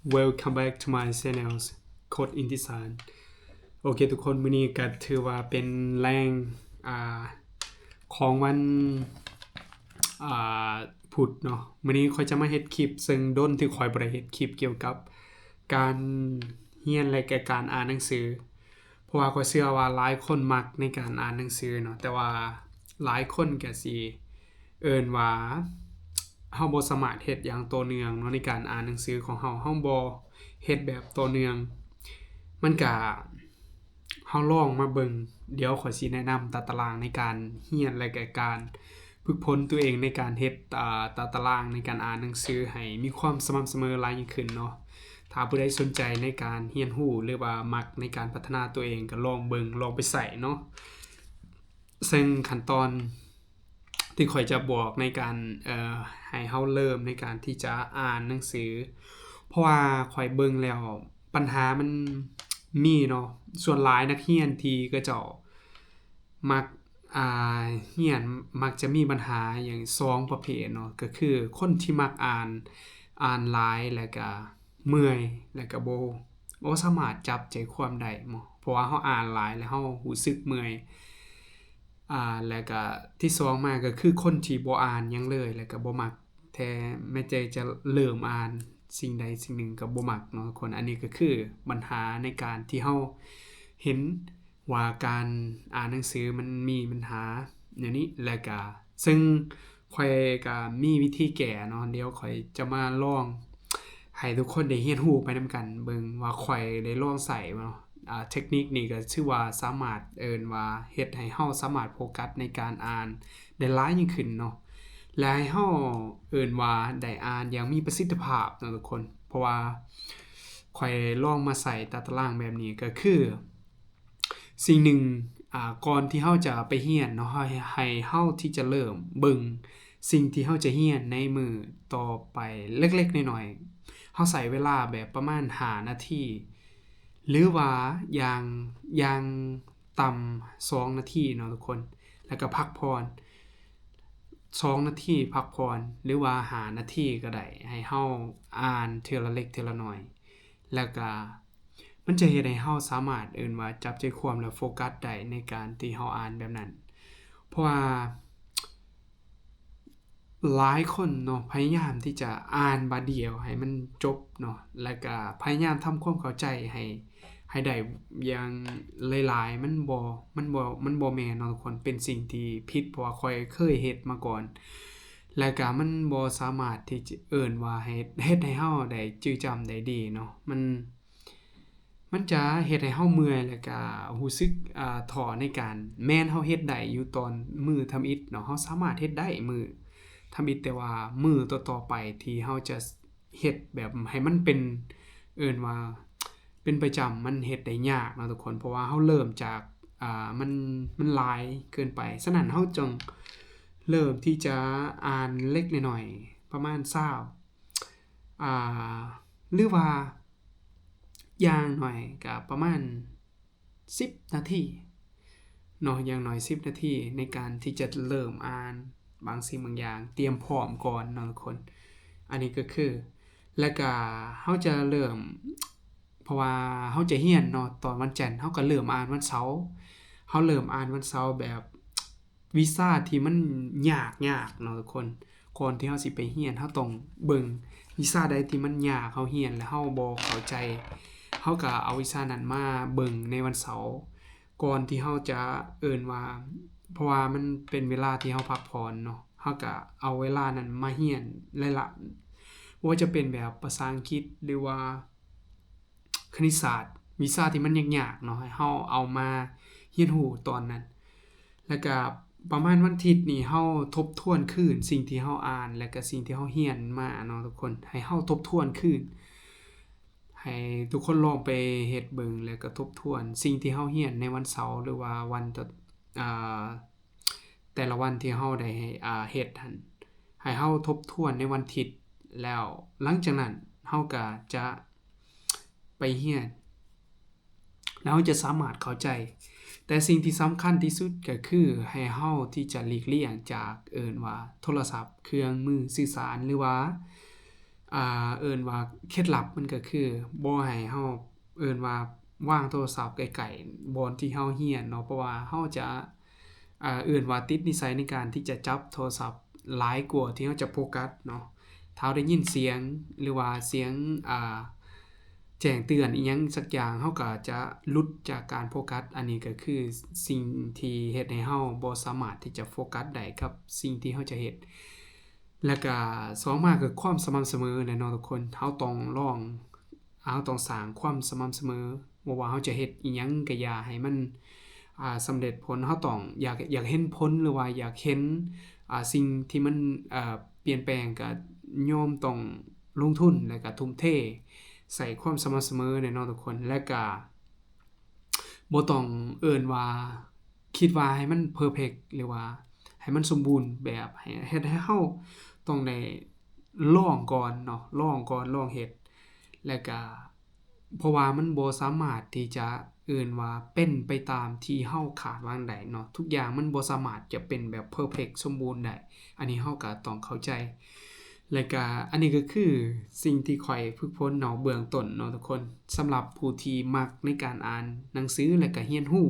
Welcome back to my channel ໂຄດອິນດິສານ. ໂອເຄທຸກຄົນ, ມື້ນີ້ກໍຖືວ່າເປັນແລງ ອ່າ ຂອງວັນ ອ່າ ພຸດເນາະ. ມື້ນີ້ຂ້ອຍຈະມາເຮັດຄລິບ ເຊິ່ງດົນທີ່ຂ້ອຍບໍ່ໄດ້ເຮັດຄລິບກ່ຽວກັບການຮຽນ ແລະກະການອ່ານໜັງສື ເພາະວ່າຂ້ອຍເຊື່ອວ່າຫຼາຍຄົນມັກໃນການອ່ານໜັງສືເນາະ, ແຕ່ວ່າຫຼາຍຄົນກໍຊິເອີ້ນວ່າເຮົາບໍ່ສາມາດເຮັດຢ່າງຕໍ່ເນື່ອງເນາະ ໃນການອ່ານໜັງສືຂອງເຮົາ, ເຮົາບໍ່ເຮັດແບບຕໍ່ເນື່ອງ. ມັນກະ ເຮົາລອງມາເບິ່ງ, ດຽວຂ້ອຍຊິແນະນຳຕາຕະລາງໃນການຮຽນ ແລະກະການຝຶກຝົນຕົວເອງໃນການເຮັດ ອ່າ ຕາຕະລາງໃນການອ່ານໜັງສືໃຫ້ມີຄວາມສະໝ່ຳສະເໝີຫຼາຍຍິ່ງຂຶ້ນເນາະ. ຖ້າຜູ້ໃດສົນໃຈໃນການຮຽນຮູ້ ຫຼືວ່າມັກໃນການພັດທະນາຕົວເອງ ກໍລອງເບິ່ງ, ລອງໄປໃຊ້ເນາະ. ເຊິ່ງຂັ້ນຕອນທີ່ຂ້ອຍຈະບອກໃນການ ເອີ ໃຫ້ເຮົາເລີ່ມໃນການທີ່ຈະອ່ານໜັງສື, ເພາະວ່າຂ້ອຍເບິ່ງແລ້ວ ບັນຫາມັນມີເນາະ. ສ່ວນຫຼາຍນັກຮຽນທີ່ເຂົາເຈົ້າມັກ ອ່າ ຮຽນ ມັກຈະມີບັນຫາຢ່າງສອງປະເພດເນາະ, ກໍຄືຄົນທີ່ມັກອ່ານ ອ່ານຫຼາຍ ແລ້ວກະເມື່ອຍ ແລ້ວກະບໍ່ ບໍ່ສາມາດຈັບໃຈຄວາມໄດ້ເນາະ, ເພາະວ່າເຮົາອ່ານຫຼາຍແລ້ວເຮົາຮູ້ສຶກເມື່ອຍ. ອ່າ ແລ້ວກະທີສອງມາກໍຄືຄົນທີ່ບໍ່ອ່ານຫຍັງເລີຍ ແລ້ວກະບໍ່ມັກ ແຕ່ແມ້ແຕ່ຈະເລີ່ມອ່ານສິ່ງໃດສິ່ງໜຶ່ງກໍບໍ່ມັກເນາະທຸກຄົນ. ອັນນີ້ກໍຄືບັນຫາໃນການທີ່ເຮົາເຫັນວ່າການອ່ານໜັງສືມັນມີບັນຫາແນວນີ້ ແລ້ວກະ ເຊິ່ງຂ້ອຍກະມີວິທີແກ້ເນາະ, ດຽວຂ້ອຍຈະມາລອງໃຫ້ທຸກຄົນໄດ້ຮຽນຮູ້ໄປນຳກັນເບິ່ງວ່າຂ້ອຍໄດ້ລອງໃຊ້ເນາະ. ອ່າ ເທັກນິກນີ້ກໍຖືວ່າສາມາດເອີ້ນວ່າເຮັດໃຫ້ເຮົາສາມາດໂຟກັສໃນການອ່ານໄດ້ຫຼາຍຍິ່ງຂຶ້ນເນາະ ແລະ ໃຫ້ເຮົາເອີ້ນວ່າໄດ້ອ່ານຢ່າງມີປະສິດທິພາບເນາະທຸກຄົນ. ເພາະວ່າຂ້ອຍລອງມາໃສ່ຕາຕະລາງແບບນີ້ ກໍຄືສິ່ງໜຶ່ງ ອ່າ ກ່ອນທີ່ເຮົາຈະໄປຮຽນເນາະ, ໃຫ້ ໃຫ້ເຮົາທີ່ຈະເລີ່ມເບິ່ງສິ່ງທີ່ເຮົາຈະຮຽນໃນມື້ຕໍ່ໄປເລັກໆນ້ອຍໆ. ເຮົາໃຊ້ເວລາແບບປະມານຫ້ານາທີ ຫຼືວ່າຢ່າງ ຢ່າງຕ່ຳສອງນາທີເນາະທຸກຄົນ, ແລ້ວກໍພັກຜ່ອນສອງນາທີ ພັກຜ່ອນ ຫຼືວ່າຫ້ານາທີກໍໄດ້, ໃຫ້ເຮົາອ່ານເທື່ອລະເລັກເທື່ອລະໜ້ອຍ, ແລ້ວກໍມັນຈະເຮັດໃຫ້ເຮົາສາມາດເອີ້ນວ່າຈັບໃຈຄວາມ ແລະ ໂຟກັສໄດ້ໃນການທີ່ເຮົາອ່ານແບບນັ້ນ. ເພາະວ່າ ຫຼາຍຄົນເນາະ ພະຍາຍາມທີ່ຈະອ່ານບາດດຽວໃຫ້ມັນຈົບເນາະ ແລ້ວກະພະຍາຍາມທຳຄວາມເຂົ້າໃຈໃຫ້ ໃຫ້ໄດ້ຢ່າງຫຼາຍໆ. ມັນບໍ່ ມັນບໍ່ ມັນບໍ່ແມ່ນເນາະທຸກຄົນ, ເປັນສິ່ງທີ່ຜິດ ເພາະວ່າຂ້ອຍເຄີຍເຮັດມາກ່ອນ ແລ້ວກະມັນບໍ່ສາມາດທີ່ຈະເອີ້ນວ່າໃຫ້ ເຮັດໃຫ້ເຮົາໄດ້ຈື່ຈຳໄດ້ດີເນາະ. ມັນ ມັນຈະເຮັດໃຫ້ເຮົາເມື່ອຍ ແລ້ວກະຮູ້ສຶກ ອ່າ ທໍ້ໃນການ ແມ່ນເຮົາເຮັດໄດ້ຢູ່ຕອນມື້ທຳອິດເນາະ, ເຮົາສາມາດເຮັດໄດ້ມື້ທຳອິດ, ແຕ່ວ່າມື້ຕໍ່ໆໄປທີ່ເຮົາຈະເຮັດແບບໃຫ້ມັນເປັນ ເອີ້ນວ່າເປັນປະຈຳ ມັນເຮັດໄດ້ຍາກເນາະທຸກຄົນ, ເພາະວ່າເຮົາເລີ່ມຈາກ ອ່າ ມັນ ມັນຫຼາຍເກີນໄປ. ສະນັ້ນເຮົາຈຶ່ງເລີ່ມທີ່ຈະອ່ານເລັກນ້ອຍໆ ປະມານຊາວ ອ່າ ຫຼືວ່າຢ່າງໜ້ອຍກໍປະມານສິບນາທີເນາະ, ຢ່າງໜ້ອຍສິບນາທີໃນການທີ່ຈະເລີ່ມອ່ານບາງສິ່ງບາງຢ່າງ, ຕຽມພ້ອມກ່ອນເນາະທຸກຄົນ. ອັນນີ້ກໍຄື ແລ້ວກໍເຮົາຈະເລີ່ມ ເພາະວ່າເຮົາຈະຮຽນເນາະຕອນວັນຈັນ, ເຮົາກໍເລີ່ມອ່ານວັນເສົາ, ເຮົາເລີ່ມອ່ານວັນເສົາແບບ ວິຊາທີ່ມັນຍາກໆເນາະທຸກຄົນ. ກ່ອນທີ່ເຮົາຊິໄປຮຽນ ເຮົາຕ້ອງເບິ່ງວິຊາໃດທີ່ມັນຍາກ, ເຮົາຮຽນແລ້ວເຮົາບໍ່ເຂົ້າໃຈ, ເຮົາກໍເອົາວິຊານັ້ນມາເບິ່ງໃນວັນເສົາ ກ່ອນທີ່ເຮົາຈະເອີ້ນວ່າ ເພາະວ່າມັນເປັນເວລາທີ່ເຮົາພັກຜ່ອນເນາະ, ເຮົາກໍເອົາເວລານັ້ນມາຮຽນຫຼາຍໆ, ບໍ່ວ່າຈະເປັນແບບພາສາອັງກິດ ຫຼືວ່າ ຄະນິດສາດ, ວິຊາທີ່ມັນຍາກໆເນາະ, ໃຫ້ເຮົາເອົາມາຮຽນຮູ້ຕອນນັ້ນ. ແລ້ວກະປະມານວັນທິດນີ້ ເຮົາທົບທວນຄືນສິ່ງທີ່ເຮົາອ່ານ ແລ້ວກະສິ່ງທີ່ເຮົາຮຽນມາເນາະທຸກຄົນ, ໃຫ້ເຮົາທົບທວນຄືນ, ໃຫ້ທຸກຄົນລອງໄປເຮັດເບິ່ງ ແລ້ວກະທົບທວນສິ່ງທີ່ເຮົາຮຽນໃນວັນເສົາ ຫຼືວ່າວັນຕະ ອ່າ ແຕ່ລະວັນທີ່ເຮົາໄດ້ ອ່າ ເຮັດຫັ້ນ ໃຫ້ເຮົາທົບທວນໃນວັນທິດ, ແລ້ວຫຼັງຈາກນັ້ນເຮົາກະຈະໄປຮຽນ ແລ້ວເຮົາຈະສາມາດເຂົ້າໃຈ. ແຕ່ສິ່ງທີ່ສຳຄັນທີ່ສຸດກໍຄືໃຫ້ເຮົາທີ່ຈະຫຼີກລ່ຽງຈາກ ເອີ້ນວ່າໂທລະສັບ, ເຄື່ອງມືສື່ສານ ຫຼືວ່າ ອ່າ ເອີ້ນວ່າເຄັດລັບມັນກໍຄືບໍ່ໃຫ້ເຮົາ ເອີ້ນວ່າວາງໂທລະສັບໃກ້ໆບ່ອນທີ່ເຮົາຮຽນເນາະ ເພາະວ່າເຮົາຈະ ອ່າ ເອີ້ນວ່າຕິດນິໄສໃນການທີ່ຈະຈັບໂທລະສັບຫຼາຍກວ່າທີ່ເຮົາຈະໂຟກັສເນາະ. ຖ້າເຮົາໄດ້ຍິນສຽງ ຫຼືວ່າສຽງ ອ່າ ແຈ້ງເຕືອນອີ່ຫຍັງສັກຢ່າງ ເຮົາກໍຈະຫຼຸດຈາກການໂຟກັສ. ອັນນີ້ກໍຄືສິ່ງທີ່ເຮັດໃຫ້ເຮົາບໍ່ສາມາດທີ່ຈະໂຟກັສໄດ້ກັບສິ່ງທີ່ເຮົາຈະເຮັດ. ແລ້ວກະສອງມາຄືຄວາມສະໝ່ຳສະເໝີແຫຼະເນາະທຸກຄົນ. ເຮົາຕ້ອງລອງ ເຮົາຕ້ອງສ້າງຄວາມສະໝ່ຳສະເໝີ. ບໍ່ວ່າເຮົາຈະເຮັດອີ່ຫຍັງກະຢ່າໃຫ້ມັນ ອ່າ ສຳເລັດຜົນ. ເຮົາຕ້ອງ ຢາກ ຢາກເຫັນຜົນ ຫຼືວ່າຢາກເຫັນ ອ່າ ສິ່ງທີ່ມັນ ເອີ ປ່ຽນແປງ ກະຍອມຕ້ອງລົງທຶນ ແລະກະທຸ່ມເທ ໃສ່ຄວາມສະໝ່ຳສະເໝີແຫຼະເນາະທຸກຄົນ. ແລະກະ ບໍ່ຕ້ອງເອີ້ນວ່າ ຄິດວ່າໃຫ້ມັນເພີເພັກ ຫຼືວ່າໃຫ້ມັນສົມບູນແບບ ໃຫ້ ເຮັດໃຫ້ເຮົາຕ້ອງໄດ້ລອງກ່ອນເນາະ ລອງກ່ອນ ລອງເຮັດ. ແລ້ວກະ ເພາະວ່າມັນບໍ່ສາມາດທີ່ຈະເອີ້ນວ່າເປັນໄປຕາມທີ່ເຮົາຄາດຫວັງໄດ້ເນາະ. ທຸກຢ່າງມັນບໍ່ສາມາດຈະເປັນແບບເພີເພັກສົມບູນໄດ້. ອັນນີ້ເຮົາກະຕ້ອງເຂົ້າໃຈ. ແລະກະ ອັນນີ້ກໍຄືສິ່ງທີ່ຂ້ອຍຝຶກຝົນເນາະ ເບື້ອງຕົ້ນເນາະທຸກຄົນ. ສຳລັບຜູ້ທີ່ມັກໃນການອ່ານໜັງສື ແລະກະຮຽນຮູ້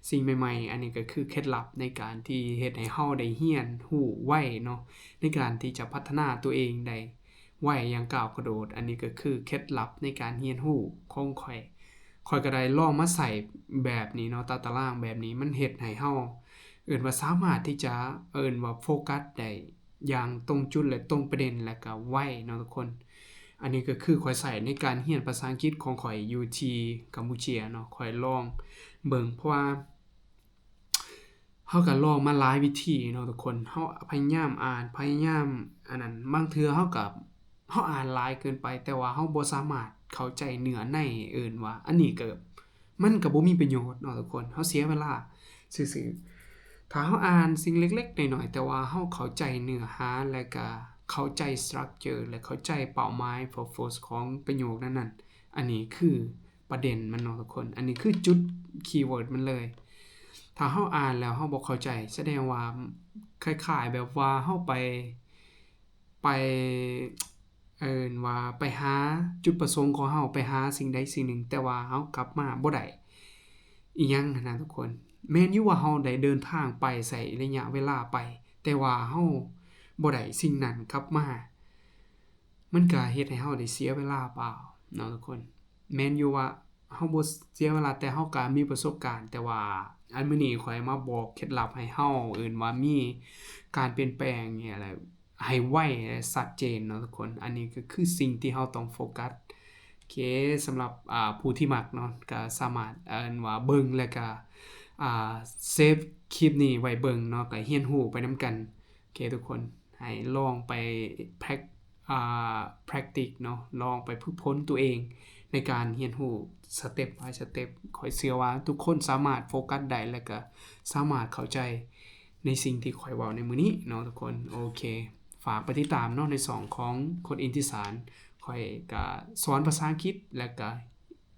ສິ່ງໃໝ່ໆ, ອັນນີ້ກໍຄືເຄັດລັບໃນການທີ່ເຮັດໃຫ້ເຮົາໄດ້ຮຽນຮູ້ໄວເນາະ ໃນການທີ່ຈະພັດທະນາຕົວເອງໄດ້ໄວຢ່າງກ້າວກະໂດດ. ອັນນີ້ກໍຄືເຄັດລັບໃນການຮຽນຮູ້ຂອງຂ້ອຍ. ຂ້ອຍກໍໄດ້ລອງມາໃຊ້ແບບນີ້ເນາະ ຕາຕະລາງແບບນີ້ ມັນເຮັດໃຫ້ເຮົາ ເອີ້ນວ່າສາມາດທີ່ຈະ ເອີ້ນວ່າໂຟກັສໄດ້ຢ່າງຕົງຈຸດ ແລະ ຕົງປະເດັນ ແລະກະໄວເນາະທຸກຄົນ. ອັນນີ້ກໍຄືຂ້ອຍໃຊ້ໃນການຮຽນພາສາອັງກິດຂອງຂ້ອຍຢູ່ທີ່ກຳປູເຈຍເນາະ. ຂ້ອຍລອງເບິ່ງ ເພາະວ່າເຮົາກໍລອງມາຫຼາຍວິທີເນາະທຸກຄົນ. ເຮົາພະຍາຍາມອ່ານ ພະຍາຍາມອັນນັ້ນ ບາງເທື່ອເຮົາກໍ ເຮົາອ່ານຫຼາຍເກີນໄປ ແຕ່ວ່າເຮົາບໍ່ສາມາດເຂົ້າໃຈເນື້ອໃນ ເອີ້ນວ່າ ອັນນີ້ກໍ ມັນກໍບໍ່ມີປະໂຫຍດເນາະທຸກຄົນ. ເຮົາເສຍເວລາຊື່ໆ. ຖ້າເຮົາອ່ານສິ່ງເລັກໆນ້ອຍໆ ແຕ່ວ່າເຮົາເຂົ້າໃຈເນື້ອຫາ ແລະກະເຂົ້າໃຈ structure ແລະເຂົ້າໃຈເປົ້າໝາຍ purpose ຂອງປະໂຫຍກນັ້ນໆ ອັນນີ້ຄືປະເດັນມັນເນາະທຸກຄົນ. ອັນນີ້ຄືຈຸດ keyword ມັນເລີຍ. ຖ້າເຮົາອ່ານແລ້ວເຮົາບໍ່ເຂົ້າໃຈ ສະແດງວ່າຄ້າຍໆແບບວ່າເຮົາໄປ ໄປ ເອີ້ນວ່າໄປຫາຈຸດປະສົງຂອງເຮົາ ໄປຫາສິ່ງໃດສິ່ງໜຶ່ງ ແຕ່ວ່າເຮົາກັບມາບໍ່ໄດ້ອີ່ຫຍັງຫັ້ນນະທຸກຄົນ. ແມ່ນຢູ່ວ່າເຮົາໄດ້ເດີນທາງໄປ ໃຊ້ໄລຍະເວລາໄປ ແຕ່ວ່າເຮົາບໍ່ໄດ້ສິ່ງນັ້ນກັບມາ ມັນກະເຮັດໃຫ້ເຮົາໄດ້ເສຍເວລາເປົ່າເນາະທຸກຄົນ. ແມ່ນຢູ່ວ່າ ເຮົາບໍ່ເສຍເວລາ ແຕ່ເຮົາກະມີປະສົບການ. ແຕ່ວ່າອັນມື້ນີ້ຂ້ອຍມາບອກເຄັດລັບໃຫ້ເຮົາ ເອີ້ນວ່າມີການປ່ຽນແປງນີ້ແຫຼະ ໃຫ້ໄວ ແລະ ຊັດເຈນເນາະທຸກຄົນ. ອັນນີ້ກໍຄືສິ່ງທີ່ເຮົາຕ້ອງໂຟກັສ. ໂອເຄ ສຳລັບ ອ່າ ຜູ້ທີ່ມັກເນາະ ກະສາມາດ ເອີ້ນວ່າເບິ່ງ ແລະກະ ອ່າ ເຊບຄລິບນີ້ໄວ້ເບິ່ງເນາະ ກະຮຽນຮູ້ໄປນຳກັນ. ໂອເຄທຸກຄົນ ໃຫ້ລອງໄປ prac- ອ່າ practice ເນາະ ລອງໄປຝຶກຝົນຕົວເອງໃນການຮຽນຮູ້ step by step. ຂ້ອຍເຊື່ອວ່າທຸກຄົນສາມາດໂຟກັສໄດ້ ແລະກະສາມາດເຂົ້າໃຈໃນສິ່ງທີ່ຂ້ອຍເວົ້າໃນມື້ນີ້ເນາະທຸກຄົນ. ໂອເຄ ຝາກໄປຕິດຕາມເນາະ ໃນຊ່ອງຂອງໂຄດອິນທິສານ. ຂ້ອຍກະສອນພາສາອັງກິດ ແລະກະ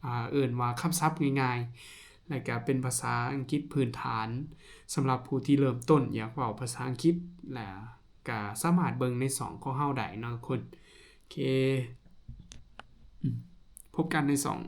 ອ່າ ເອີ້ນວ່າຄຳສັບງ່າຍໆ ແລະກະເປັນພາສາອັງກິດພື້ນຖານ ສຳລັບຜູ້ທີ່ເລີ່ມຕົ້ນຢາກເວົ້າພາສາອັງກິດ ແລະກະສາມາດເບິ່ງໃນຊ່ອງຂອງເຮົາໄດ້ເນາະທຸກຄົນ. ໂອເຄ ອືມ ພົບກັນໃນຊ່ອງ